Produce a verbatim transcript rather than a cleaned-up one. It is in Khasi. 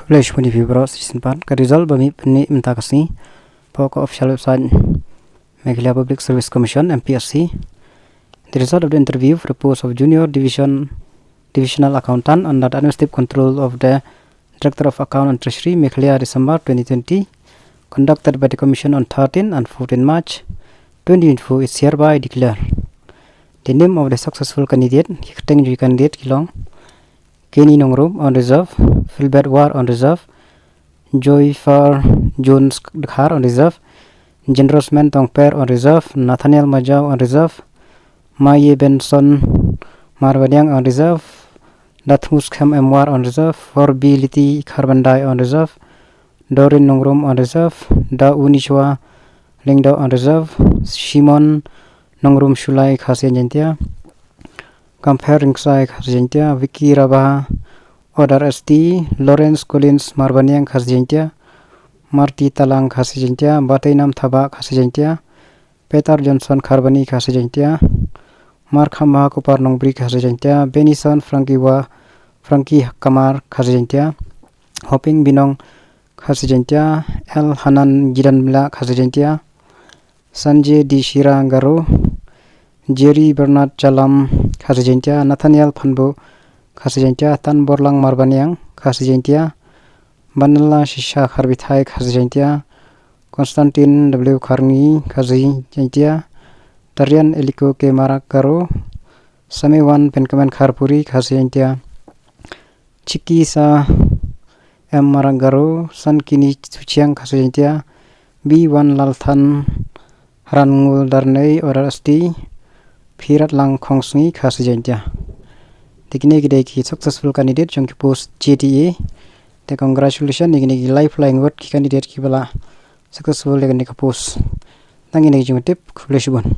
Khublei shibun ïa phi baroh, shisien pat ka result ba mih mynta ka sngi hapoh ka official website Meghalaya Public Service Commission, M P S C. The result of the interview for the post of Junior Division Divisional Accountant under the administrative control of the Director of Account and Treasury, Meghalaya, December twenty twenty, conducted by the Commission on thirteen and fourteen March twenty twenty-four is hereby declared. The name of the successful candidate, ki kyrteng jong ki candidate ki long Kenny Nongrum, unreserved, Philbert War, unreserved, Joyfar Jones Dkhar, unreserved, Jendrosman Tongper, unreserved, Nathaniel Majau, unreserved, Maye Benson Marbaniang, unreserved, Dathmus Khem M War, unreserved, Forbility Kharbandai, unreserved, Dorin Nongrum, unreserved, Da Unishwa Lingdo, unreserved, Shimon Nongrum Shulai, Khasi Jaintia, Kampher Ringsai, Khasi Jaintia, Vicky Rabha, Order S T, Lawrence Collins Marbaniang, Khasi Jaintia, Marty Talang, Khasi Jaintia, Bateinam Thabah, Khasi Jaintia, Peter Johnson Kharbani, Khasi Jaintia, Markham Mahakupar Nongbri, Khasi Jaintia, Benison Frankie Wa, Frankie Kamar, Khasi Jaintia, Hoping Binong, Khasi Jaintia, L Hanan Jidanmila, Khasi Jaintia, Sanjay D Shira, Garo, Jerry Bernard Chalam, Khasi Jaintia, Nathaniel Phanbo, Khasi Jaintia, Tan Borlang Marbaniang, Khasi Jaintia, Banala Shisha Kharbithai, Khasi Jaintia, Constantine W Kharngi, Khasi Jaintia, Tarian Eliko K Marak, Garo, Samewan Penkamen Kharpuri, Khasi Jaintia, Chikisa M Marak, Garo, Sankini Suchiang, Khasi Jaintia, B Wan Lalthan Hrangul Darnei, Order S T, Phiratlang Khongsngi, Khasi Jaintia. Te kine ki dei ki successful candidate jong ki post J D A. Te congratulations ïa kine ki lai phew lai ngut ki candidate kiba la successful ïa kane ka post. Tang kine ki jingtip, khublei shibun.